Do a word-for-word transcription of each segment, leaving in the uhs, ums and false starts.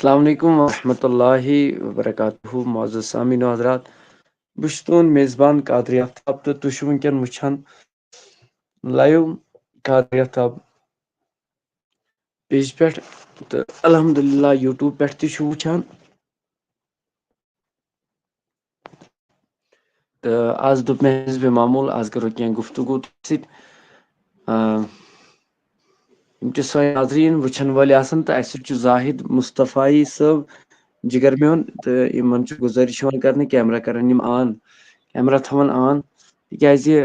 السلام علیکم ورحمۃ اللہ وبرکاتہ، معزز سامعین و حضرات۔ بہٕ چھُس تُہُنٛد میزبان قادر آفتاب، تہٕ تُہۍ چھِو وٕنکیٚن وٕچھان لایو قادر آفتاب پیج پٮ۪ٹھ، تہٕ الحمدللہ YouTube پٮ۪ٹھ تہِ چھِو وٕچھان۔ تہٕ آز دوٚپ مےٚ حسب معموٗل، آز کَرو کینٛہہ گفتگو تۄہہِ سۭتۍ۔ آ، یِم تہِ سٲنۍ ناظریٖن وٕچھَن وٲلۍ آسَن، تہٕ اَسہِ سۭتۍ چھُ زاہد مصطفیٰ صٲب جِگر میون، تہٕ یِمَن چھُ گُزٲرِش یِوان کَرنہٕ، کیمرہ کَرَن یِم آن، کیمرہ تھاوَن آن، تِکیٛازِ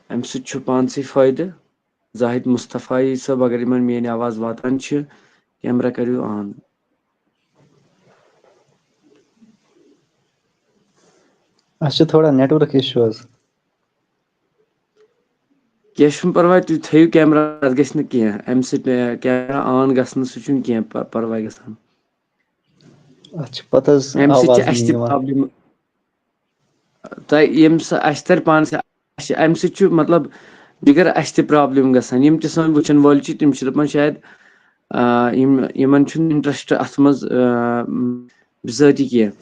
اَمہِ سۭتۍ چھُ پانسٕے فٲیدٕ۔ زاہد مصطفیٰ صٲب، اگر یِمَن میٛٲنۍ آواز واتان چھِ، کیمرہ کٔرِو آن۔ اَسہِ چھُ تھوڑا network issue حظ۔ کینٛہہ چھُنہٕ پَرواے، تُہۍ تھٲیِو کیمرہ، اَتھ گژھِ نہٕ کینٛہہ، اَمہِ سۭتۍ، اَ، کیمرہ آن گژھنہٕ سۭتۍ چھُنہٕ کینٛہہ پَ-، پَرواے گژھان۔ اَتھ چھِ پَتہٕ حظ اَمہِ سۭتۍ چھِ آواز اَسہِ نہٕ تہِ یِوان۔ Problem۔ تۄہہِ ییٚمہِ سا-، اَسہِ تَرِ پانَس، اَسہِ، اَمہِ سۭتۍ چھُ مطلب، جِگر، اَسہِ تہِ problem گژھان۔ یِم تہِ سٲنۍ وٕچھَن وٲلۍ چھِ، تِم چھِ دَپان شاید، آ، یِم، یِمَن چھُنہٕ interest اَتھ منٛز، آ، بِذٲتی کینٛہہ۔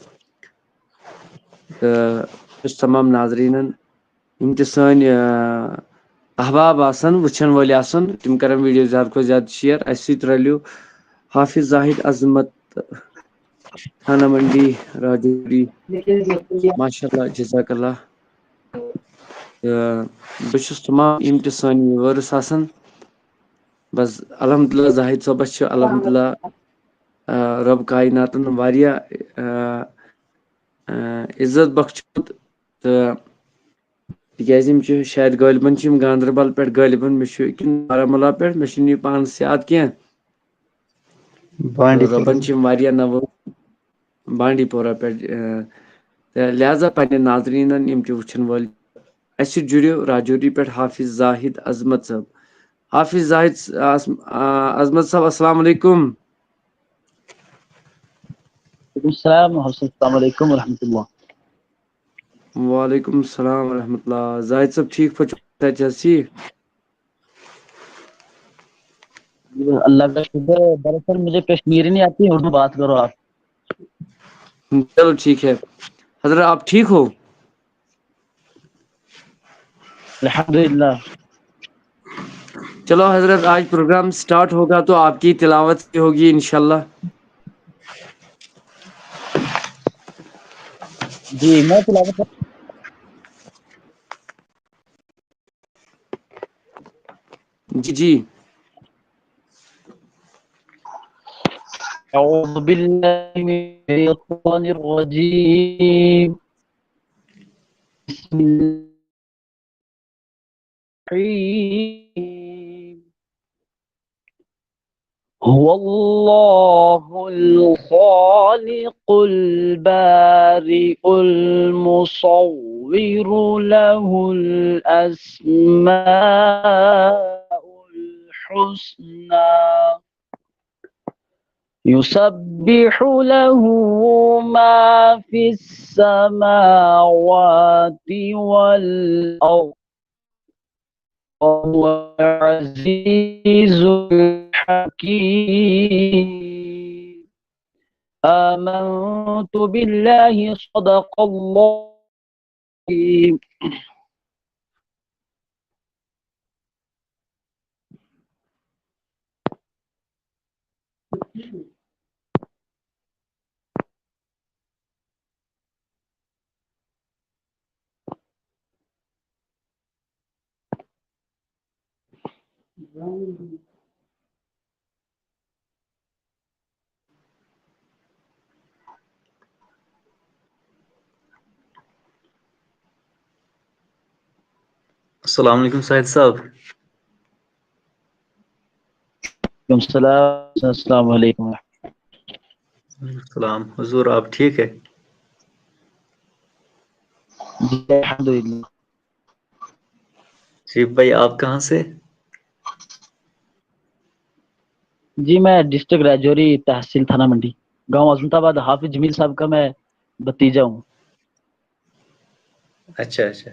تہٕ بہٕ چھُس تمام ناظریٖنَن، یِم تہِ سٲنۍ، آ، احباب آسَن، وٕچھَن وٲلۍ آسَن، تِم کَرَن video زیادٕ کھۄتہٕ زیادٕ share۔ اَسہِ سۭتۍ رَلیو حافظ زاہد عظمت، تھانہ منڈی، راجوری۔ ماشاء اللہ، جزاک اللہ۔ تہٕ بہٕ چھُس تمام یِم تہِ سٲنۍ viewers آسَن، بس الحمدللہ زاہد صٲبَس چھِ الحمدللہ، آ، رب کائناتَن واریاہ، آ، آ، عزت بخشمُت۔ تہٕ تِکیٛازِ یِم چھِ شاید غٲلبَن چھِ یِم گاندربل پٮ۪ٹھ غٲلبَن، مےٚ چھُ کِنہٕ بارہمولہ پٮ۪ٹھ، مےٚ چھُنہٕ یہِ پانَس یاد کینٛہہ۔ بانڈی تہٕ رۄبَن پورہ۔ چھِ یِم واریاہ نوٲ-، بانڈی پورہ پٮ۪ٹھ، آ، تہٕ لہذا پنٛنٮ۪ن ناظریٖنَن یِم تہِ وٕچھَن وٲلۍ، اَسہِ سۭتۍ جُڑِو راجوری پٮ۪ٹھ حافظ زاہد عظمت صٲب۔ حافظ زاہد، آ، عظمت صٲب، السلام علیکم۔ وعلیکم السلام، السلام علیکم ورحمۃ اللہ۔ وعلیکم السلام ورحمۃ اللہ۔ زاہد صٲب، ٹھیٖک پٲٹھۍ چھِو؟ صحت چھا ٹھیٖک؟ اللہ کا شکر ہے، دراصل مجھے کشمیری نہیں آتی، اردو بات کرو آپ۔ چلو ٹھیک ہے۔ حضرت، آپ ٹھیک ہو؟ الحمدللہ۔ چلو حضرت، آج پروگرام سٹارٹ ہوگا تو آپ کی تلاوت بھی ہوگی انشاءاللہ۔ جی، میں تلاوت کر- جی، جی۔ أعوذ بالله من الشيطان الرجيم. بسم الله الرحيم. هو الله الخالق البارئ المصور، له الأسماء الحسنى. يسبح له ما في السماوات والأرض، وهو العزيز الحكيم. آمنت بالله، صدق الله العظيم. السلام علیکم سید صاحب۔ وعلیکم السلام۔ السلام علیکم۔ السلام حضور، آپ ٹھیک ہے؟ جی، الحمدللہ۔ شریف بھائی، آپ کہاں سے؟ جی، میں ڈسٹرکٹ راجوری، تحصیل تھانہ منڈی، گاؤں عظمت آباد۔ حافظ جمیل صاحب کا میں بھتیجا ہوں۔ اچھا، اچھا۔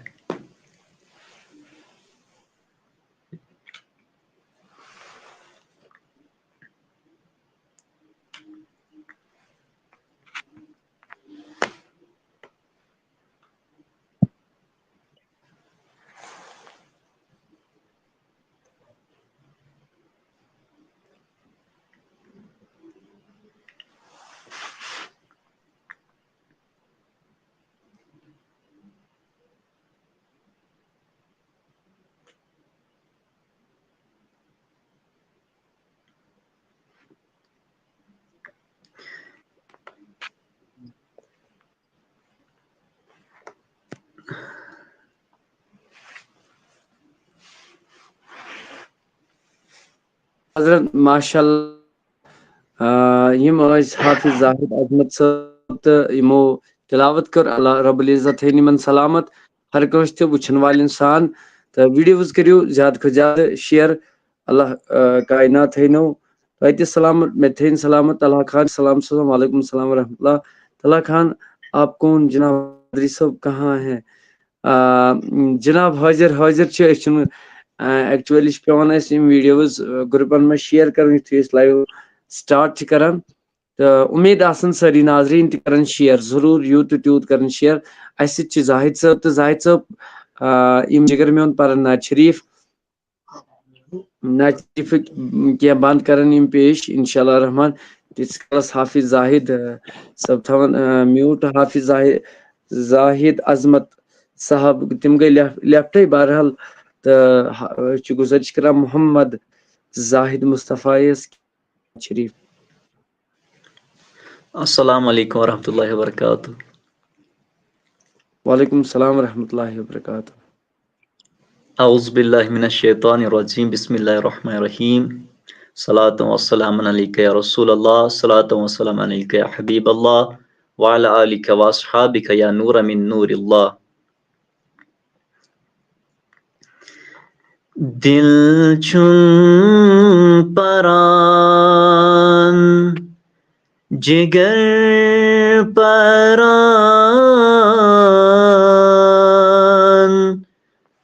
حضرت، ماشاء اللہ۔ آ، یِم ٲسۍ حافظ زاہد عظمت صٲب تہٕ یِمو تلاوت کٔر۔ اللہ رب العزت تھٲیِن یِمن سلامت، ہر کٲنٛسہِ تہِ وٕچھن والٮ۪ن سان۔ تہٕ videos کٔرِو زیادٕ کھۄتہٕ زیادٕ share۔ اللہ، آ، کائنات تھٲینو تۄہہِ تہِ سلامت، مےٚ تھٲیِن سلامت۔ طلحہ خان سلام سوزان، وعلیکم السلام ورحمۃ اللہ۔ طلحہ خان، آپ کون؟ جناب حضری صٲب کہاں ہے؟ آ، جناب حٲضِر، حٲضِر چھِ، أسۍ چھِنہٕ، آ، actually چھِ پٮ۪وان اَسہِ یِم videos، آ، groupن منٛز share کَرٕنۍ، یُتھُے أسۍ live start چھِ کَران۔ تہٕ اُمید آسان سٲری ناظریٖن تہِ کَرَن share، ضروٗر یوٗت تہٕ تیوٗت کَرَن share۔ اَسہِ سۭتۍ چھِ زاہد صٲب تہٕ زاہد صٲب، آ، یِم جِگر میون پَرَن نعت شریٖف۔ نعت شریٖفٕکۍ کینٛہہ بند کرن یِم پیش، انشاءاللہ الرحمن۔ تیٖتِس کالس حافظ زاہد، آ، صٲب تھاوان، آ، mute۔ حافظ زاہد، زاہد عظمت صاحب، تِم گٔے left، leftے۔ بہرحال، تہٕ ہا-، چھِ گُزٲرِش کران محمد زاہد مصطفیٰ یس شریٖف۔ السلام علیکم ورحمۃ اللہ وبرکاتہ۔ وعلیکم السلام ورحمۃ اللہ وبرکاتہ۔ أعوذ بالله من الشيطان الرجيم. بسم الله الرحمن الرحيم. صلاة وسلام عليك يا رسول الله، صلاة وسلام عليك يا حبيب الله، وعلى آلك وأصحابك يا نور من نور الله. دل چھُم پران، جگر پران،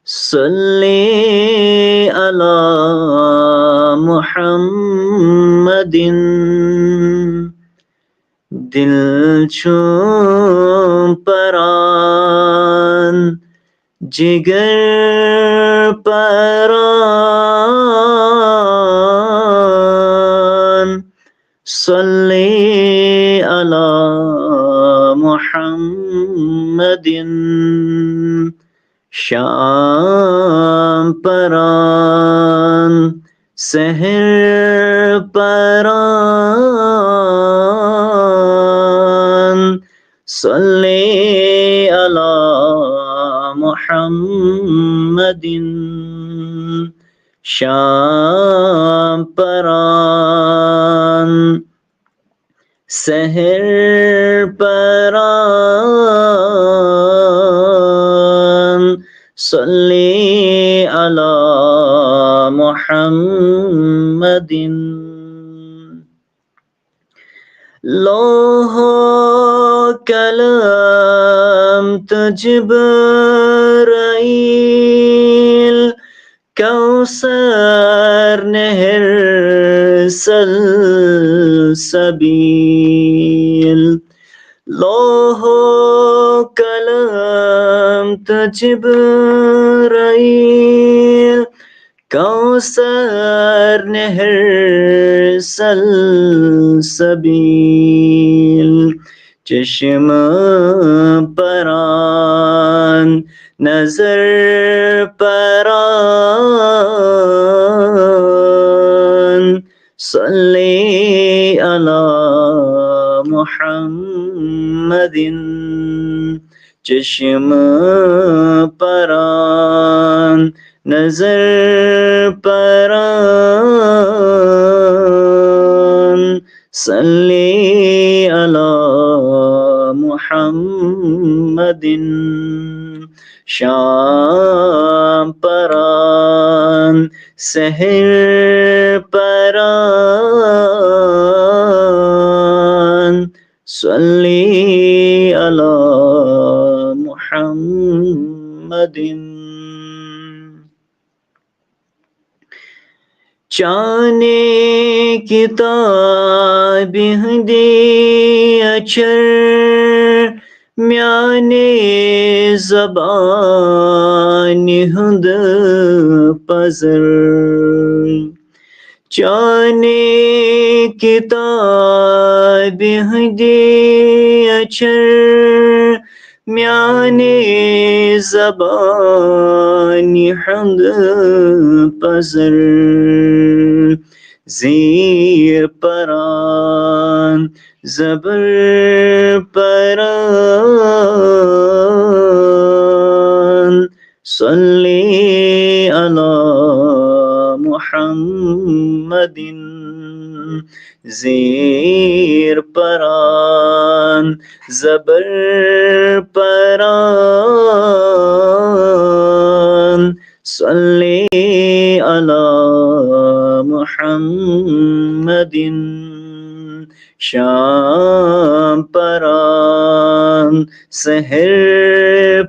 صلی علی محمد۔ دل چھُم پران، جگر پران، صلی علی محمد۔ شام پران، سحر پران، صلی علی محمد۔ شام پران، سحر پران، صلی علی محمد۔ لوح و قلم تو جبرائیل، کوثر نہر سلسبیل۔ لوح و قلم تو جبرائیل، کوثر نہر سلسبیل۔ چشم پران، نظر پران، صلی علی محمد۔ چشم پران، نظر پران، صلی علی محمد۔ شام پران، سحر پران، صلی علی محمد۔ چانے کتابِ ہندی اچھر، میانے زبانِ ہند پزر۔ چانے کتابِ ہندی اچھر، میانے زبانِ ہند پزر۔ زیر پران، زبر پران، صلی علی محمد۔ محمد، زیر پران زبر پران، صلی علی محمد، شام پران سحر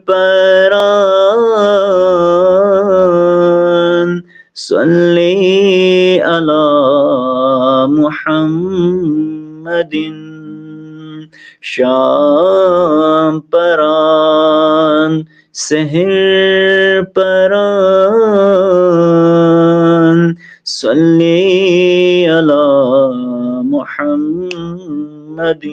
پران، صلی علی محمد، شام پران سحر پران، صلی علی محمد۔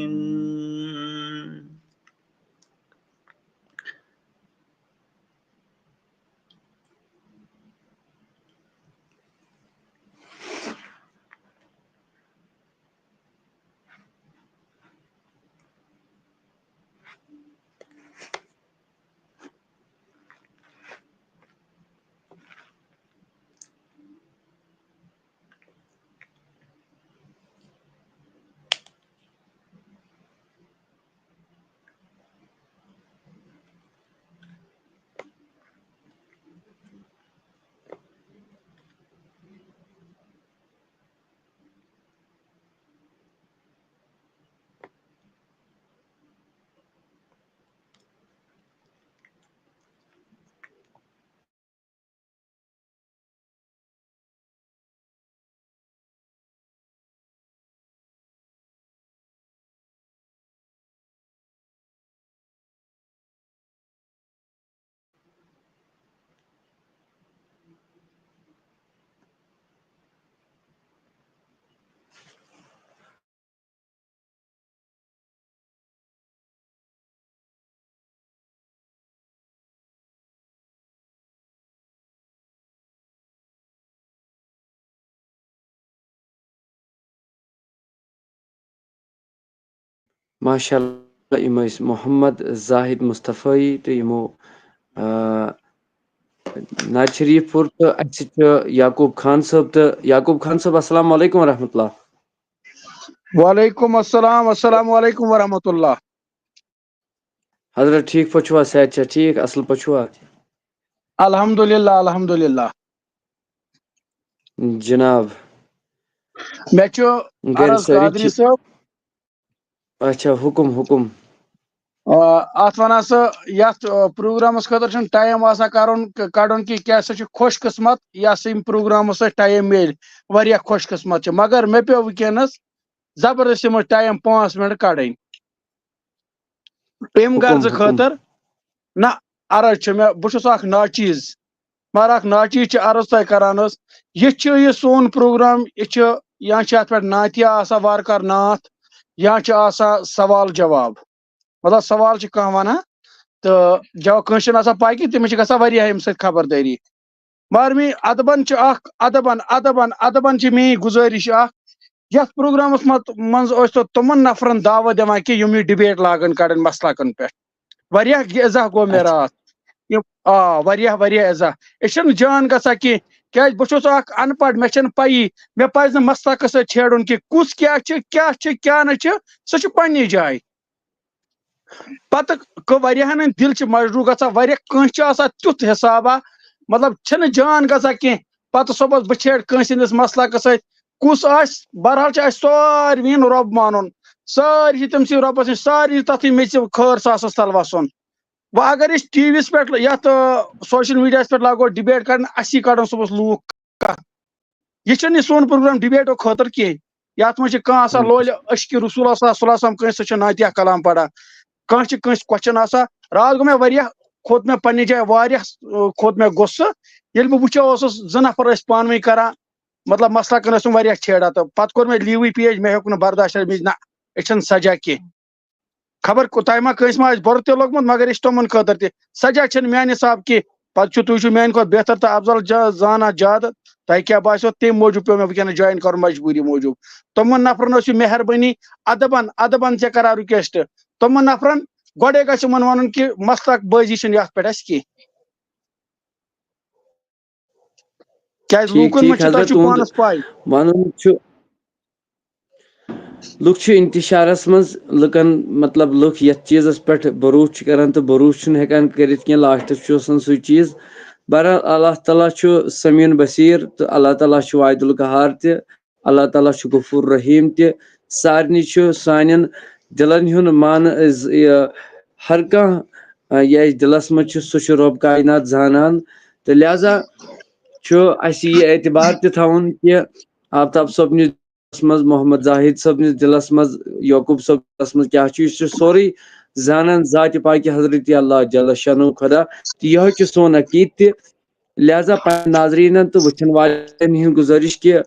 ماشاء اللہ، یِم ٲسۍ محمد زاہد مصطفی تہٕ یِمو، آ، ناد شریف پوٚر تہٕ اَسہِ سۭتۍ چھُ یعقوب خان صٲب تہٕ یعقوب خان صٲب، السلام علیکم ورحمۃ اللہ۔ وعلیکم السلام، السلام علیکم ورحمۃ اللہ۔ حضرت، ٹھیٖک پٲٹھۍ چھُوا؟ صحت چھا ٹھیٖک؟ اَصٕل پٲٹھۍ چھُوا؟ الحمدللہ، الحمدللہ۔ جناب۔ مےٚ چھُ گرِ عرض سٲری قادری ٹھیٖک؟ صٲب۔ اچھا، حُکُم، حُکُم۔ آ، اَتھ وَنان سُہ، یَتھ، آ، پروگرامَس خٲطرٕ چھُنہٕ ٹایم آسان کَرُن، ک-، کَڑُن کہِ کیٛاہ سا چھُ خوش قٕسمت، یَس یِم پروگرامَس سۭتۍ ٹایم میلہِ۔ واریاہ خوش قٕسمت چھِ، مگر مےٚ پیوٚو وٕنکیٚنَس زبردستی منٛز ٹایم پانٛژھ مِنٹ کَڑٕنۍ۔ اَمہِ حُکُم، غرضہٕ حُکُم۔ خٲطرٕ نہ، عرض چھُ مےٚ، بہٕ چھُس اکھ ناچیز، مگر اکھ ناچیز چھِ عرض تۄہہِ کران حظ۔ یہِ چھُ یہِ سون پروگرام، یہِ چھُ یا چھِ اتھ پٮ۪ٹھ نعتیہ آسان وارٕ کارٕ نعت، یا چھِ آسان سوال جواب۔ مطلب سوال چھِ کانٛہہ ونان تہٕ جواب، کٲنٛسہِ چھِنہٕ آسان پاے کینٛہہ، تٔمِس چھِ گژھان واریاہ اَمہِ سۭتۍ خبردٲری۔ مگر مےٚ ادبن چھُ اکھ، ادبن، ادبن، ادبن چھِ میٲنۍ گُزٲرِش اکھ، یتھ پروگرامس منٛز، منٛز ٲسۍ تو تِمن نفرن دعوت دِوان کہِ یِم یہِ ڈِبیٹ لاگن کڑن مسلکن پٮ۪ٹھ۔ واریاہ غذا گوٚو مےٚ اچھا۔ راتھ۔ یِم، آ، واریاہ، واریاہ غذا۔ أسۍ چھِنہٕ جان گژھان کینٛہہ، کیازِ بہٕ چھُس اکھ ان پڑھ، مےٚ چھَنہٕ پَیی، مےٚ پَزِ نہٕ مسلکس سۭتۍ چھیڑُن کینٛہہ، کُس کیٛاہ چھُ، کیٛاہ چھُ، کیٛاہ نہٕ چھُ، سُہ چھُ پننہِ جایہِ۔ پتہٕ گوٚو واریاہن ہٕنٛدۍ دِل چھِ مجروح گژھان، واریاہ کٲنٛسہِ چھُ آسان تیُتھ حسابا، مطلب چھِنہٕ جان گژھان کینٛہہ۔ پتہٕ صُبحس بہٕ چھیڑٕ کٲنٛسہِ ہٕنٛدِس مسلکس سۭتۍ، کُس آسہِ، بہرحال چھُ اَسہِ ساروِین رۄب مانُن، سٲری چھِ تٔمسٕے رۄبس نِش، سارنٕے چھُ تتھٕے میٚژِ خٲر ساسس تل وسُن۔ وۄنۍ اگر أسۍ ٹی وی یس پٮ۪ٹھ یتھ، آ، سوشل میڈیاہس پٮ۪ٹھ لاگو ڈِبیٹ کرنہِ، اسی کڑن صُبحس لوٗکھ کتھ۔ یہِ چھُنہٕ یہِ سون پروگرام ڈِبیٹو خٲطرٕ کینٛہہ۔ یتھ منٛز چھِ کانٛہہ آسان ہم۔ لولہِ عشقِ رسول صلی اللہ علیہ وسلم، کٲنٛسہِ سۭتۍ چھُ نعتیہ کلام پران، کانٛہہ چھُ کٲنٛسہِ question آسان۔ راتھ گوٚو مےٚ واریاہ، کھوٚت مےٚ پننہِ جایہِ واریاہ، آ، کھوٚت مےٚ غصہٕ، ییٚلہِ بہٕ وٕچھان اوسُس زٕ نفر ٲسۍ پانہٕ ؤنۍ کران، مطلب مسلکن ٲسۍ تِم واریاہ چھیڑان، تہٕ پتہٕ کوٚر مےٚ لیٖوٕے پیش، مےٚ ہیوٚک نہٕ برداشت کٔرِتھ، مےٚ دوٚپ، نہ، أسۍ چھِنہٕ سجا کینٛہہ۔ خبر کوٚتام ما کٲنٛسہِ ما آسہِ بُرٕ تہِ لوٚگمُت، مگر یہِ چھِ تِمن خٲطرٕ تہِ۔ سجا چھَنہٕ میانہِ حساب کینٛہہ۔ پتہٕ چھُ، تُہۍ چھِو میانہِ کھۄتہٕ بہتر تہٕ افضل جا-، زانان زیادٕ۔ تۄہہِ کیٛاہ باسیو تَمہِ موٗجوٗب پیوٚو مےٚ وٕنکیٚنَس join کرُن مجبوٗری موٗجوٗب۔ تِمن نفرن ٲسِو مہربٲنی، ادبن، ادبن ژےٚ کران request۔ تِمن نفرن گۄڈے گژھِ یِمن وَنُن کہِ مسلک بٲزی چھِنہٕ یَتھ پٮ۪ٹھ اَسہِ کینٛہہ۔ کیازِ ٹھیٖک، لوٗکن منٛز ٹھیٖک، چھِ، تۄہہِ حضرت، چھِ تُہُنٛد پانس پاے۔ وَنُن چھُ، لُکھ چھِ انتشارس منٛز، لُکن، مطلب، لُکھ یتھ چیٖزس پٮ۪ٹھ بھروسہٕ چھِ کران تہٕ بھروسہٕ چھُنہٕ ہٮ۪کان کٔرِتھ کینٛہہ، لاسٹس چھُ آسان سُے چیٖز۔ بہرحال، اللہ تعالیٰ چھُ سمیع بصیر تہٕ اللہ تعالیٰ چھُ واحد القہار تہِ، اللہ تعالیٰ چھُ غفور رحیم تہِ۔ سارنٕے چھُ سانٮ۪ن دِلن ہُنٛد مان، یہِ، ہر کانٛہہ، آ، یہِ اَسہِ دِلس منٛز چھُ، سُہ چھُ رۄب کائنات زانان۔ تہٕ لہذا چھُ اَسہِ یہِ اعتبار تہِ تھاوُن کہِ آفتاب صٲبنِس دِلس منٛز، محمد زاہد صٲبنِس دِلس منٛز، یعقوب صٲبنِس دِلس منٛز کیٛاہ چھُ، یہِ چھُ سورُے زانان ذاتِ پاکہِ حضرت اللہ جل شانہ خدا۔ تہٕ یِہوٚے چھُ سون عقیٖدٕ تہِ۔ لہذا پننٮ۪ن ناظریٖنن تہٕ وٕچھن والٮ۪ن ہٕنٛز گُزٲرِش کہِ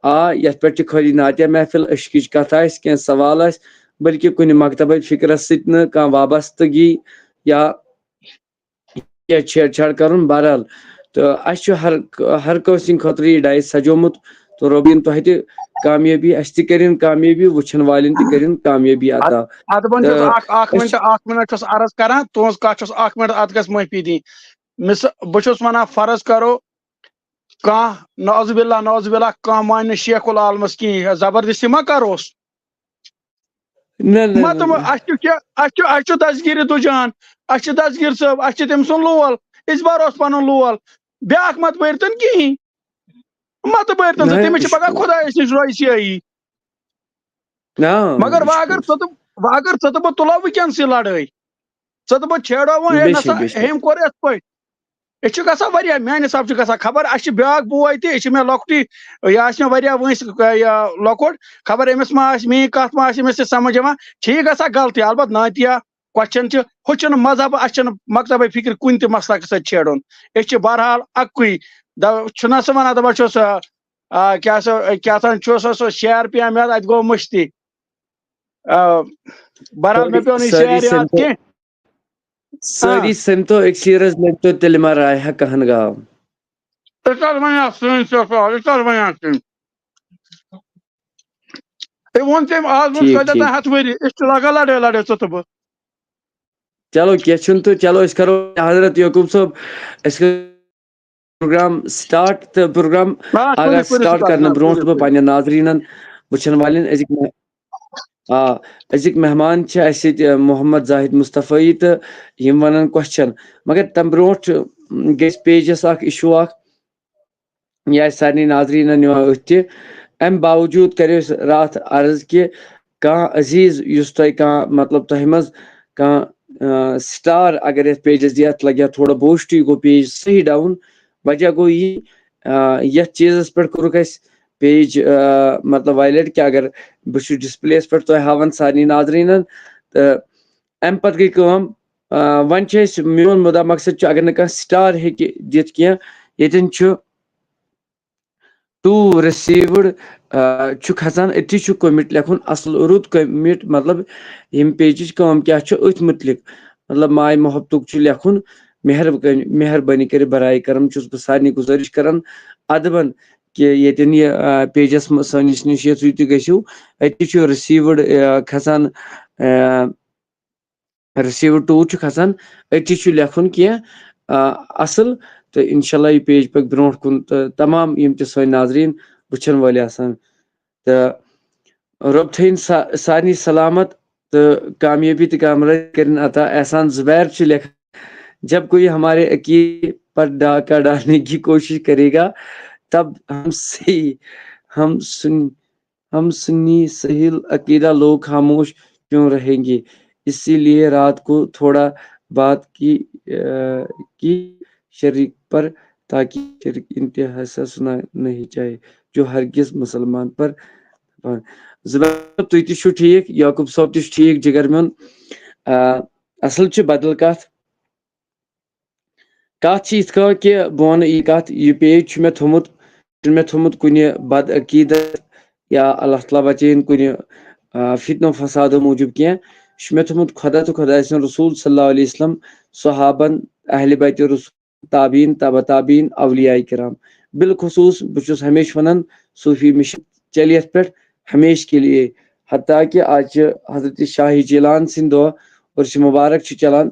آ، یتھ پٮ۪ٹھ چھِ خٲلی نعتیہ محفل، عشقٕچ کتھ آسہِ، کینٛہہ سوال آسہِ، بلکہِ کُنہِ مکتبٕچ فکرس سۭتۍ نہٕ کانٛہہ وابستگی یا یا چھیڑ چھاڑ کرُن۔ بہرحال، تہٕ اَسہِ چھُ ہر، ہر کٲنٛسہِ ہٕنٛدِ خٲطرٕ یہِ ڈایس سجومُت، تہٕ رۄب دِیِن تۄہہِ تہِ کامیٲبی، اَسہِ تہِ کٔرِن کامیٲبی، وٕچھن والٮ۪ن تہِ کٔرِن کامیٲبی عطا۔ ادٕ وۄنۍ چھُس تہٕ اکھ، اکھ أسۍ مِنٹ، اکھ مِنٹ چھُس عرض کران، تُہنٛز کتھ چھُس اکھ مِنٹ، اتھ گژھِ معٲفی دِنۍ۔ مِس-، بہٕ چھُس ونان، فرض کرو، کانٛہہ، نعوذ باللہ، نعوذ باللہ، کانٛہہ مانہِ نہٕ شیخ العالمس کِہیٖنۍ، زبردستی ما کروس؟ نہ، نہ، نہ، مطلب، نہ۔ اَسہِ چھُ کیٛاہ، اَسہِ چھُ، اَسہِ چھُ دستگیٖر دُجان، اَسہِ چھُ دستگیٖر صٲب، اَسہِ چھُ تٔمۍ سُنٛد لول، أسۍ بَروس پَنُن لول۔ بیٛاکھ مت بٔرۍتَن کِہیٖنۍ۔ مت بٔرۍتَن نہ، تہٕ تٔمِس چھِ یہِ چھُ پَگاہ خۄدایَس نِش رٲسی۔ نہ، مگر یہِ وۄنۍ چھُ اگر پوٚز۔ ژٕ تہٕ، وۄنۍ اگر ژٕ تہٕ بہٕ تُلو وٕنکٮ۪نسٕے لڑٲے، ژٕ تہٕ بہٕ چھیڑو وۄنۍ، ہے بے نہ شک، سا، بے شک۔ أمۍ کوٚر یِتھ پٲٹھۍ۔ أسۍ چھِ گژھان واریاہ، میانہِ حساب چھِ گژھان، خبر اَسہِ چھِ بیٛاکھ بوے تہِ، یہِ چھِ مےٚ لۄکٹُے، یہِ آسہِ مےٚ واریاہ وٲنٛسہِ، یہِ لۄکُٹ، خبر أمِس ما آسہِ میٛٲنۍ کَتھ ما آسہِ أمِس تہِ سمجھ یِوان، چھِ یہِ گژھان غلطی۔ البتہ نعتیہ question چھِ، ہُہ چھُنہٕ مذہب، اَسہِ چھُنہٕ مکتبے فکر کُنہِ تہِ مسلکہٕ سۭتۍ چھیڑُن۔ أسۍ چھِ بہرحال اَکُے، دَ-، چھُنہ سُہ وَنان، دَپان چھُس، آ، آ، کیٛاہ سا، کیٛاہ تام چھُ سُہ، سُہ شعر پیٚیہِ مےٚ اَتہِ، اَتہِ گوٚو مٔشتٕے۔ آ، بہرحال مےٚ سٲری، پیوٚو نہٕ یہِ سٲری شعر یاد سمکھیو۔ کینٛہہ۔ سٲری آ۔ سٔمۍ تو أکسٕے رٔژ، مےٚ پیوٚو تیٚلہِ ما راے ہا کہن گاو۔ أسۍ حظ وَنان سٲنۍ سۄ سۄ، أسۍ حظ وَنان سٲنۍ۔ أمۍ ووٚن تٔمۍ، آز برونٛٹھ ٹھیٖک، کۭتیٛاہ تام ٹھیٖک۔ ہَتھ ؤری، أسۍ چھِ لَگان لَڑٲے لَڑٲے ژٕ تہٕ بہٕ۔ چلو، کینٛہہ چھُنہٕ تہٕ چلو، أسۍ کَرو حضرت یعقوب صٲب، أسۍ کَرو پروگرام سٹارٹ تہٕ پروگرام آ، آغاز کٔرِو، کٔرِو سٹارٹ سٹارٹ، کرنہٕ جناب، برونٛٹھ کٔرِو، بہٕ کٔرِو۔ پننٮ۪ن ناظریٖنَن وٕچھن والٮ۪ن أزِکۍ مہ-، آ، أزِکۍ مہمان چھِ اَسہِ ییٚتہِ، محمد زاہد مصطفی، تہٕ یِم وَنَن question۔ مگر تَمہِ برونٛٹھ، م، گژھِ پیجَس اَکھ issue اَکھ، یہِ آسہِ سارنٕے ناظریٖنَن یِوان أتھۍ تہِ۔ اَمہِ باوجوٗد کَرِ أسۍ راتھ عرض کہِ کانٛہہ عزیٖز یُس تۄہہِ کانٛہہ، مطلب، تۄہہِ منٛز کانٛہہ، آ، star اگر یَتھ پیجَس دی، اَتھ لَگہِ ہا تھوڑا boost، یہِ گوٚو پیج صحیح down۔ وجہ گوٚو یہِ، آ، یَتھ چیٖزَس پٮ۪ٹھ کوٚرُکھ اَسہِ پیج، آ، مطلب، violate کہِ اگر بہٕ چھُس ڈسپلیَس پٮ۪ٹھ تۄہہِ ہاوان سارنٕے ناظریٖنَن، تہٕ اَمہِ پَتہٕ گٔے کٲم، آ، وۄنۍ چھِ أسۍ، میون مُدا مقصد چھُ، اگر نہٕ کانٛہہ star ہیٚکہِ دِتھ کینٛہہ، ییٚتٮ۪ن چھُ to received، آ، چھُ کھسان، أتی چھُ comment لیکھُن، اَصٕل رُت comment، مطلب، ییٚمہِ پیجِچ کٲم کیٛاہ چھُ أتھۍ مُتعلِق، مطلب، ماے محبتُک چھُ لیکھُن۔ مہربٲنی، مہربٲنی کٔرِتھ، برائے کرم چھُس بہٕ سارنٕے گُزٲرِش کران، ادبن، کہِ ییٚتٮ۪ن یہِ، آ، پیجَس منٛز سٲنِس نِش یَژھِو تہِ گٔژھِو، أتی چھُ received، آ، کھسان، آ، received to چھُ کھسان، أتی چھُ لیکھُن کینٛہہ، آ، اَصٕل، تہٕ انشاءاللہ یہِ پیج پَکہِ برونٛٹھ کُن، تہٕ تمام یِم تہِ سٲنۍ ناظریٖن وٕچھن وٲلۍ آسَن، تہٕ رۄب تھٲیِن سا-، سارنٕے سلامت تہٕ کامیٲبی تہٕ کامرٲدی کٔرِن عطا۔ احسان زبیر چھُ لیکھان، "جب کوئی ہمارے عقیدے پر ڈاکہ ڈالنے کی کوشش کرے گا، تب ہم سہی، ہم سن، ہم سنی سہیل عقیدہ لوگ خاموش کیوں رہیں گے؟ اسی لیے رات کو تھوڑا بات کی، آ، کی شریک پر، تاکہ شریک انتہا سے سنا نہیں جائے، جو ہرگز مسلمان پر۔" زبیر، تُہۍ تہِ چھِو ٹھیٖک، یعقوب صٲب تہِ چھُ ٹھیٖک، جِگر میون۔ آ، اَصٕل چھِ بدل کَتھ۔ کَتھ چھِ یِتھ کٔنۍ کہِ بہٕ وَنہٕ یہِ کَتھ، یہِ پیج چھُ مےٚ تھوٚمُت، چھُنہٕ مےٚ تھوٚمُت کُنہِ بدعقیٖدت یا اللہ تعالیٰ بچٲیِن کُنہِ، آ، فتنہٕ و فسادو موٗجوٗب کینٛہہ۔ یہِ چھُ مےٚ تھوٚمُت خۄدا تہٕ خۄداے سُنٛد رسول صلی اللہ علیہ وسلم، صحابن، اہلِ بیتِ رسول، تابعین، تبع تابعین، اولیاء کرام۔ بالخصوص بہٕ چھُس ہمیشہِ وَنان، صوفی مِشن چلہِ یَتھ پٮ۪ٹھ ہمیشہِ کے لیے۔ حتیٰ کہ آز چھِ حضرت شاہ جیلان سٕنٛدۍ دۄہ، عرس مبارک چھُ چلان،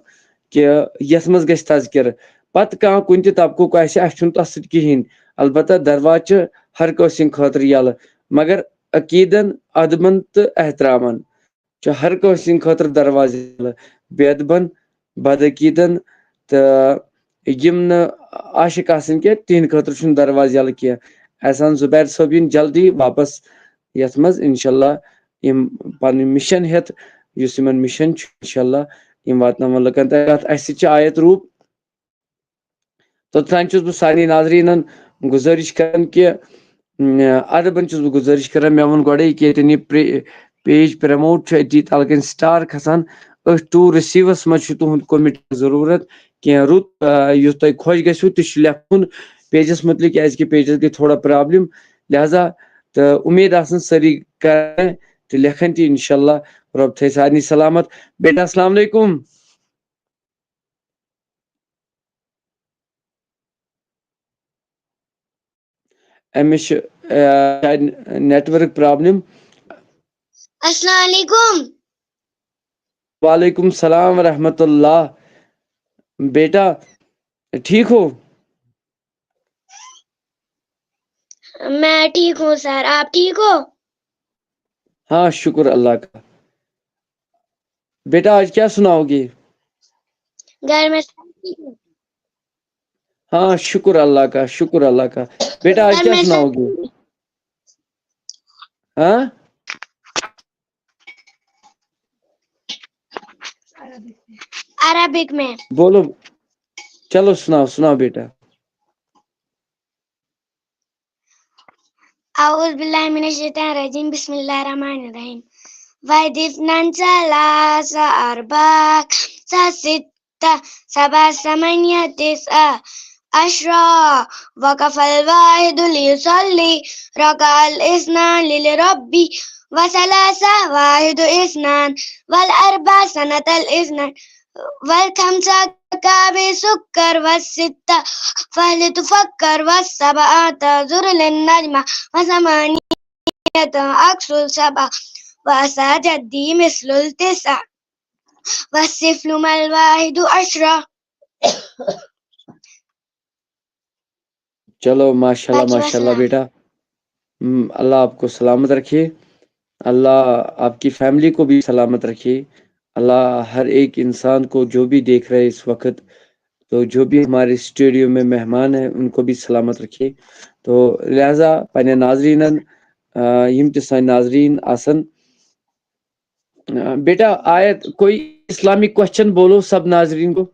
کہ یَتھ منٛز گژھِ تذکرٕ۔ پتہٕ کانٛہہ کُنہِ تہِ طبقُک آسہِ، اَسہِ چھُنہٕ تَتھ سۭتۍ کِہیٖنۍ۔ البتہ دروازٕ چھِ ہر کٲنٛسہِ ہٕنٛدِ خٲطرٕ یَلہٕ، مگر عقیٖدن، ادبن تہٕ احترامن چھُ ہر کٲنٛسہِ ہٕنٛدِ خٲطرٕ دروازٕ یَلہٕ، بے ادبن، بدعقیٖدن تہٕ یِم نہٕ عاشق آسن کینٛہہ، تِہنٛدِ خٲطرٕ چھُنہٕ دروازٕ یَلہٕ کینٛہہ۔ احسان زبیر صٲب یِن جلدی واپس یَتھ منٛز، انشاءاللہ، یِم پنٕنۍ مِشن ہٮ۪تھ، یُس یِمن مِشن چھُ، انشاءاللہ، یِم واتناون لُکن تام۔ اَتھ اَسہِ سۭتۍ چھِ آیت روٗپ۔ توٚتام چھُس بہٕ سارنٕے ناظریٖنَن گُزٲرِش کران کہِ، م، ادبن چھُس بہٕ گُزٲرِش کران، مےٚ ووٚن گۄڈَے کہِ ییٚتٮ۪ن یہِ پرٛے-، پیج پرٛموٹ چھُ، أتی تَلہٕ کَنۍ سٹار کھسان، أتھۍ ٹوٗ رِسیٖوَس منٛز چھُ تُہُنٛد کوٚمٮ۪نٹ ضروٗرت، کینٛہہ رُت، آ، یُس تۄہہِ خۄش گژھِوٕ، تہِ چھُ لیکھُن پیجَس مُتعلِق، کیٛازِکہِ پیجَس گٔے تھوڑا پرابلم، لہذا تہٕ اُمید آسان سٲری کران تہٕ لیکھان تہِ، انشاءاللہ رۄب تھٲے سارنٕے سلامت۔ بیٹا، السلام علیکم۔ أمِس چھِ، آ، شاید نیٹورک پرابلم۔ السلام علیکم۔ وعلیکم السلام ورحمۃ اللہ۔ بیٹا، ٹھیک ہو؟ میں ٹھیک ہوں سر، آپ ٹھیک ہو؟ ہاں، شکر اللہ کا۔ بیٹا، آج کیا سناؤ گے؟ گھر میں سب ٹھیک ہے؟ ہاں، شکر اللہ کا، شکر اللہ کا۔ بیٹا، آج گھر کیا میں سب سناؤ گے؟ ٹھیک ہے؟ ہاں؟ عربک میں۔ بولو، چلو سناؤ، سناؤ بیٹا۔ أعوذ بالله من الشيطان الرجيم. بسم الله الرحمن الرحيم. واحد، اثنان، ثلاثة، أربعة، خمسة، ستة، سبعة، ثمانية، تسعة، عشرة، وقف الواحد ليصلي، ركع الاثنان للرب، وثلاثة، واحد، اثنان، والأربعة، سنة الاثنان، والخمسة، كعب سكر، والستة، فهل تفكر، والسبعة، تزر للنجمة، وثمانية، عكس السبعة، وعسى جدي مثل التسعة، والصفر مع الواحد عشرة. چلو، ماشاءاللہ، باقی ماشاءاللہ وسلام۔ بیٹا۔ ہم، اللہ آپ کو سلامت رکھے، اللہ آپ کی فیملی کو بھی سلامت رکھے، اللہ ہر ایک انسان کو جو بھی دیکھ رہے اس وقت، تو جو بھی ہمارے اسٹوڈیو میں مہمان ہیں، ان کو بھی سلامت رکھے۔ تو لہذا پننہِ ناظرینن، آ، یِم تہِ سٲنۍ ناظرین آسن، آ، بیٹا، آیت کوئی اسلامک کوشچن بولو سب ناظرین کو۔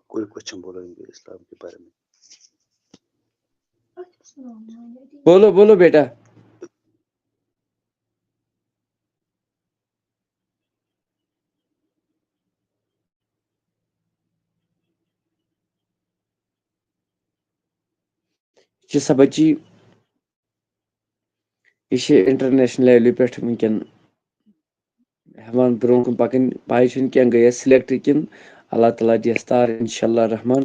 کوئی کوشچن بولو ان کے اسلام کے بارے میں۔ بولو، بولو بیٹا۔ یہِ چھِ سۄ بچی، یہِ چھِ انٹرنیشنل لیولہِ پٮ۪ٹھ وٕنکٮ۪ن ہٮ۪وان برونٛہہ کُن پکٕنۍ۔ پاے چھُنہٕ کینٛہہ گٔیَس سِلیکٹ کِنہٕ، اللہ تعالیٰ دِیَس تار، انشاءاللہ الرحمن۔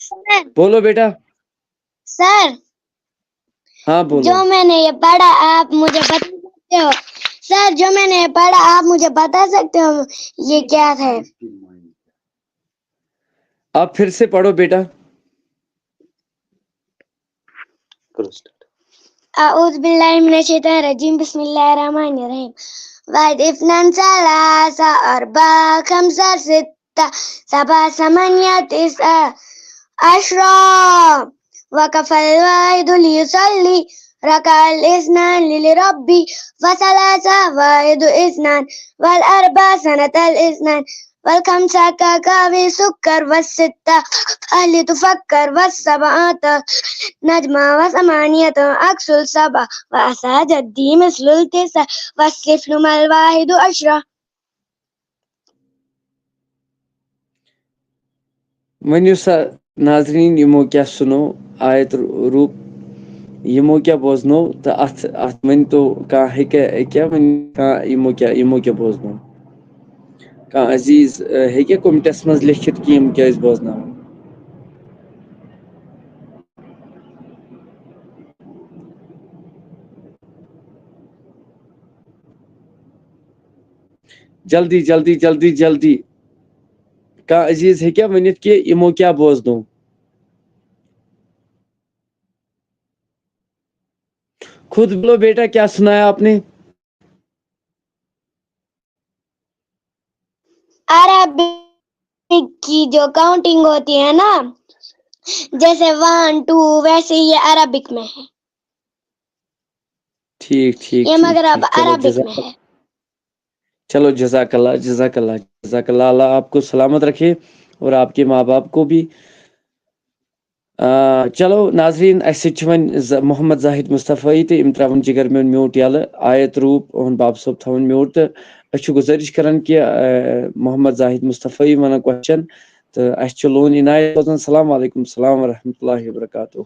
سر۔ بولو بیٹا۔ سر۔ ہاں، بولو۔ جو میں نے یہ پڑھا، آپ مجھے بتا سکتے ہو؟ سر، جو میں نے یہ پڑھا، آپ مجھے بتا سکتے ہو یہ کیا ہے؟ آپ پھر سے پڑھو بیٹا۔ کرو سٹارٹ۔ أعوذ بالله من الشيطان الرجيم. بسم الله الرحمن الرحيم. واحد، اثنان، ثلاثة، أربعة، خمسة، ستة، سبعة، ثمانية، تسعة، عشرة. وقف الواحد ليصلي، ركع الاثنان للرب، وثلاثة، واحد، اثنان، والأربعة، سنة الاثنان، والخمسة، كعب سكر، والستة، فهل تفكر، والسبعة، نجمة، وثمانية، عكس السبعة، وعسى جدي مثل التسعة، والصفر مع الواحد عشرة. ؤنِو سا ناظریٖن، یِمو کیٛاہ سُنو آیت روٗپ، یِمو کیٛاہ بوزنو، تہٕ اَتھ، اَتھ ؤنۍتو کانٛہہ ہیٚکیٛاہ، ہیٚکیٛاہ ؤنِتھ کانٛہہ یِمو کیٛاہ، یِمو کیٛاہ بوزنو؟ کانٛہہ عزیٖز، اَ، ہیٚکیٛاہ کوٚمٮ۪نٹَس منٛز لیٚکھِتھ کہِ یِم کیٛاہ ٲسۍ بوزناوان؟ جلدی، جلدی، جلدی، جلدی۔ کانٛہہ عزیز ہیٚکیٛاہ ؤنِتھ کہِ یِمو کیٛاہ بوزنو؟ خود بولو بیٹا، کیا سنایا آپ نے؟ عربک کی جو کاؤنٹنگ ہوتی ہے نا، جیسے ون ٹو، ویسے یہ عربک میں ہے۔ ٹھیک، ٹھیک، یہ ٹھیک، مغرب ٹھیک۔ چلو، عربک میں جزاک، ہے۔ چلو، جزاک اللہ، جزاک اللہ، جزاک اللہ۔ اللہ آپ کو سلامت رکھے اور آپ کے ماں باپ کو بھی۔ آ، چلو ناظرین، اسہِ سۭتۍ چھِ وۄنۍ ز-، محمد زاہد مصطفی تہٕ یِم ترٛاوَن جِگر میون میوٗٹ یَلہٕ، آیت روٗپ اُہُنٛد باب صٲب تھاوَن میوٗٹ، تہٕ أسۍ چھِ گُزٲرِش کران کہِ، آ، محمد زاہد مصطفی وَنان کوسچن، تہٕ اَسہِ چھُ لون عنایت روزان۔ السلام علیکم، السلام ورحمۃ اللہ وبرکاتہ۔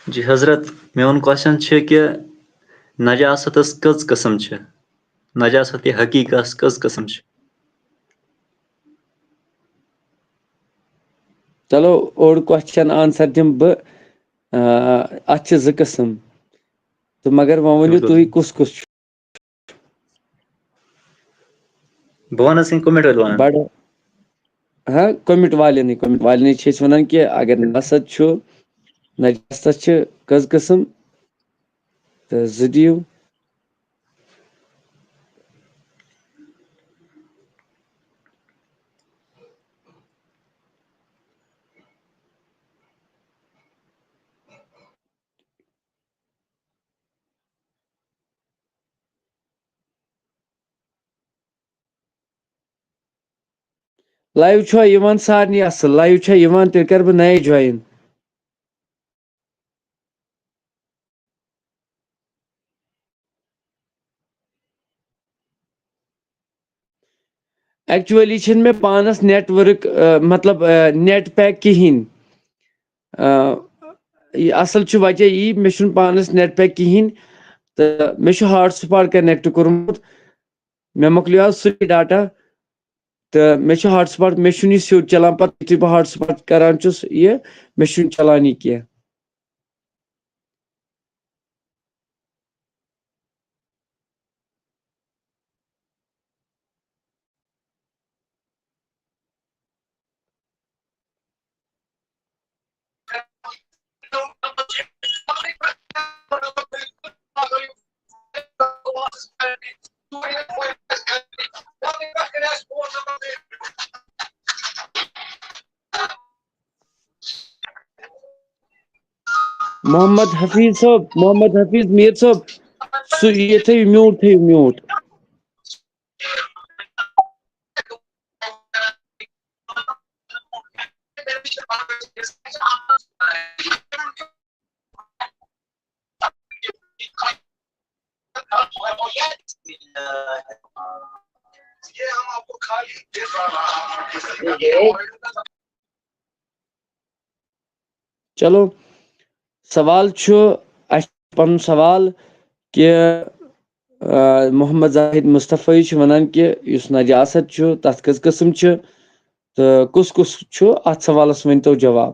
جی حضرت، میون کوسچن چھُ کہِ نجاستس کٔژ قٕسم چھِ؟ نجاست کہِ حقیقت کٔژ قٕسم چھِ؟ چلو، اوٚڑ کوسچن آنسر دِمہٕ بہٕ۔ آ، اتھ چھِ زٕ قٕسم، تہٕ مگر وۄنۍ ؤنِو بِلکُل۔ تُہۍ کُس کُس چھُ؟ بہٕ وَنہٕ حظ کِنہٕ کوٚمنٹ وٲلۍ وَنَن؟ بڑٕ، ہاں، کوٚمنٹ والٮ۪نٕے، کوٚمنٹ والٮ۪نٕے چھِ أسۍ وَنان کہِ اگر نجاست چھُ، نجاستَس چھِ کٔژ قٕسم؟ تہٕ زٕ دِیِو۔ لایو چھا یِوان سارنٕے اصل؟ لایو چھا یِوان؟ تیٚلہِ کرٕ بہٕ نَیے جوین۔ ایکچولی چھِنہٕ مےٚ پانس نیٹ ورک، آ، مطلب، آ، نیٹ پیک کِہیٖنۍ۔ آ، یہِ اصل چھُ وجہ یی، مےٚ چھُنہٕ پانس نیٹ پیک کِہیٖنۍ، تہٕ مےٚ چھُ ہاٹ سپاٹ کنیکٹ کوٚرمُت۔ مےٚ مۄکلیو آز سُے ڈاٹا، تہٕ مےٚ چھُ ہاٹ سپاٹ، مےٚ چھُنہٕ یہِ سیوٚد چلان۔ پتہٕ یُتھُے بہٕ ہاٹ سپاٹ کران چھُس یہِ، مےٚ چھُنہٕ چلان یہِ کینٛہہ۔ محمد حفیظ صٲب، محمد حفیظ میٖر صٲب، سُہ یہِ تھٲیِو میوٗٹ، تھٲیِو میوٗٹ۔ چلو، سوال چھُ، اَسہِ چھُ پَنُن سوال کہِ، آ، محمد زاہد مصطفی چھُ وَنان کہِ یُس نجاست چھُ، تَتھ کٔژ قٕسم چھِ تہٕ کُس کُس چھُ؟ اَتھ سوالَس ؤنۍتو جواب۔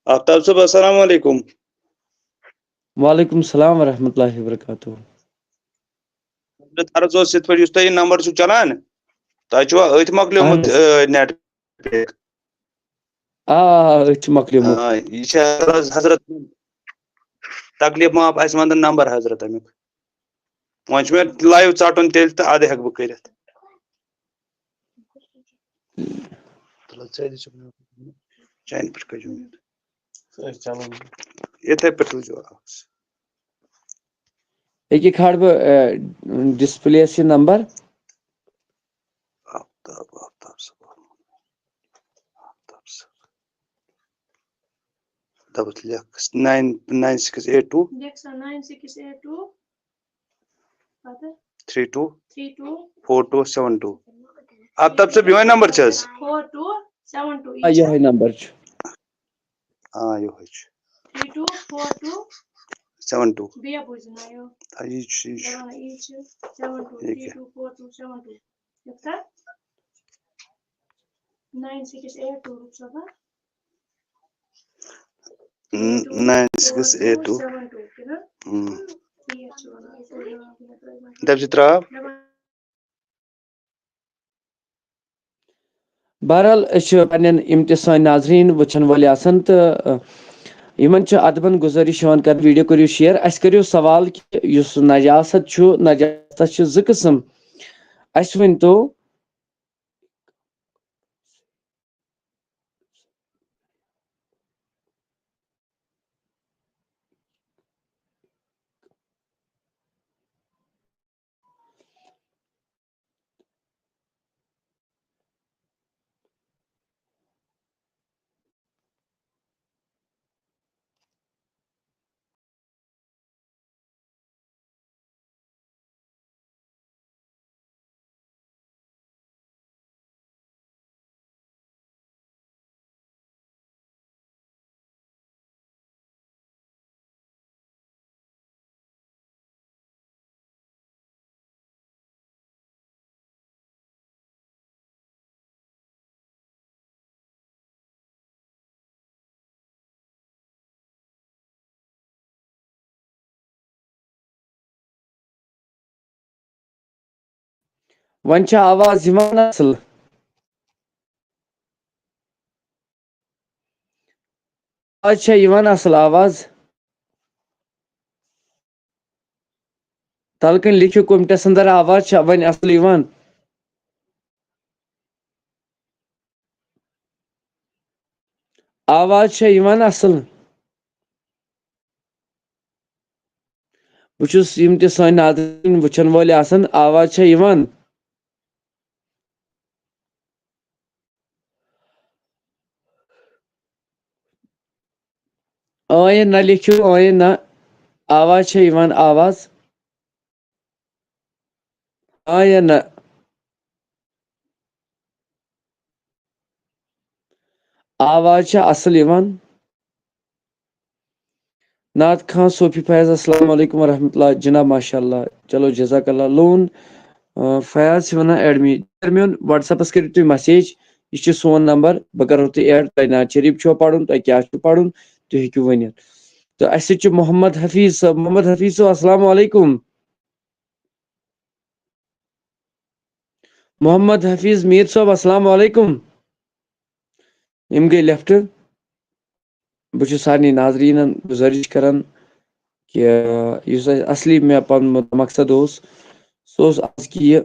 آفتاب صٲب، السلام علیکم۔ وعلیکم السلام ورحمۃ اللہ وبرکاتہ۔ حضرت عرض اوس یِتھ پٲٹھۍ، یُس تۄہہِ یہِ نمبر چھُو چلان، تۄہہِ چھُوا أتھۍ مۄکلیومُت، اہن حظ۔ آ، نیٹ پیک؟ آ، آ، أتھۍ چھُ مۄکلیومُت۔ آ، یہِ چھِ حضرت، حضرت تکلیف معاف، اَسہِ وَن تہٕ نمبر حضرت اَمیُک۔ وۄنۍ چھُ مےٚ لایِو ژَٹُن تیٚلہِ تہٕ اَدٕ ہٮ۪کہٕ بہٕ کٔرِتھ۔ چانہِ پٮ۪ٹھ کٔرۍزیو مےٚ۔ یِتھَے پٲٹھۍ تُلۍزیو آواز۔ ییٚکیٛاہ کھالہٕ بہٕ، آ، ڈسپلے یَس یہِ نمبر۔ آفتاب، آفتاب صٲب۔ آفتاب صٲب۔ دَپُس لیکھ nine nine six eight two۔ لیکھ سا nine six eight two، پتہٕ three two three two four two seven two۔ آفتاب صٲب، یِہوٚے نمبر چھِ حظ؟ four two seven two۔ آ، یِہوٚے نمبر چھُ۔ آ، یِہوٚے چھُ۔ Three two four two seven to. بیٚیہِ بوٗزِو نا یہِ۔ آ، یہِ چھُ، یہِ چھُ۔ دَپان یہِ چھُ سیون ٹو، یہِ تھرٛی کیٛاہ؟ Two, four two, seven two. لیکھ سا؟ ناین سِکِس ایٹ ٹو، رُک سا بہٕ۔ ن-، nine six eight two. Seven two, کِنہٕ؟ ہم۔ ٹھیٖک چھُ وَنان۔ دَپ زِ ترٛاو۔ دَپان بہرحال، أسۍ چھِ پننٮ۪ن یِم تہِ سٲنۍ ناظریٖن وٕچھن وٲلۍ آسن تہٕ، ٲ، یِمن چھِ ادبن گُزٲرِش یِوان کرنہٕ، ویٖڈیو کٔرِو شِیر۔ اَسہِ کٔرِو سوال کہِ یُس نجاست چھُ، نجاستس چھِ زٕ قٕسم۔ اَسہِ ؤنۍ تو، وۄنۍ چھا آواز یِوان اصل؟ آواز چھا یِوان اصل آواز؟ تلہٕ کنۍ لیکھِو کمنٹس اندر، آواز چھا وۄنۍ اصل یِوان؟ آواز چھا یِوان اصل؟ بہٕ چھُس، یِم تہِ سٲنۍ ناظریٖن وٕچھن وٲلۍ آسن، آواز چھا یِوان؟ آ یا نہ لیکھِو، آ یا نہ۔ آواز چھا یِوان؟ آواز؟ آ یا نہ؟ آواز چھا اصل یِوان؟ نعت خان صوفی فیض، السلام علیکم ورحمۃ اللہ جناب، ماشاء اللہ، چلو جزاک اللہ۔ لون، آ، فیاض چھِ وَنان ایڈمِن، چیئرمین، WhatsApp-س کٔرِو تُہۍ مسیج، یہِ چھُ سون نمبر، بہٕ کرو تُہۍ ایڈ، تۄہہِ نعت شریف چھُوا پَرُن، تۄہہِ کیٛاہ چھُ پَرُن، تُہۍ ہیٚکِو ؤنِتھ۔ تہٕ اَسہِ سۭتۍ چھُ محمد حفیظ صٲب۔ محمد حفیظ صٲب، السلام علیکم۔ محمد حفیظ میٖر صٲب، السلام علیکم۔ یِم گٔے لیفٹ۔ بہٕ چھُس سارنٕے ناظریٖنَن گُزٲرِش کران کہِ یُس اَسہِ اصلی مےٚ پَنُن مقصد اوس، سُہ اوس آز کہِ یہِ،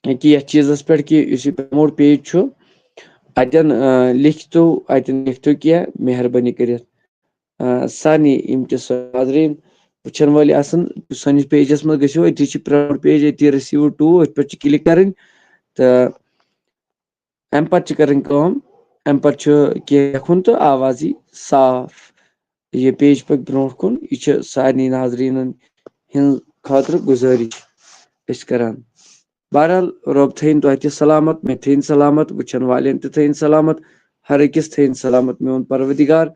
کہِ یَتھ چیٖزَس پٮ۪ٹھ کہِ یُس یہِ پرٛموٹ پیج چھُ، اَتٮ۪ن، آ، لیکھتو، اَتٮ۪ن لیکھتو کینٛہہ مہربٲنی کٔرِتھ۔ آ، سارنٕے یِم تہِ سٲنۍ ناظریٖن وٕچھَن وٲلۍ آسَن، سٲنِس پیجَس منٛز گٔژھِو، أتی چھِ پرٛموٹ پیج، أتی receive to، أتھۍ پٮ۪ٹھ چھِ click کَرٕنۍ تہٕ اَمہِ پَتہٕ چھِ کَرٕنۍ کٲم، اَمہِ پَتہٕ چھُ کینٛہہ لیکھُن تہٕ آواز یی صاف۔ یہِ پیج پَکہِ برٛونٛٹھ کُن، یہِ چھِ سارنٕے ناظریٖنَن ہِنٛز خٲطرٕ گُزٲرِش أسۍ کَران۔ بہرحال، رۄب تھٲیِن تۄہہِ تہِ سلامت، مےٚ تھٲیِن سلامت، وٕچھَن والٮ۪ن تہِ تھٲیِن سلامت، ہر أکِس تھٲیِن سلامت میون پروردگار۔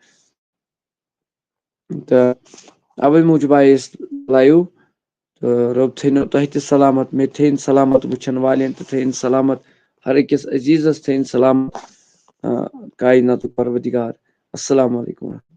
تہٕ اَوَے موٗجوٗب آیہِ أسۍ live۔ تہٕ رۄب تھٲینو تۄہہِ تہِ سلامت، مےٚ تہِ تھٲیِن سلامت، وٕچھَن والٮ۪ن تہِ تھٲیِن سلامت، ہر أکِس عزیٖزَس تھٲیِن سلامت، آ، کایناتُک پروردگار۔ السلام علیکم۔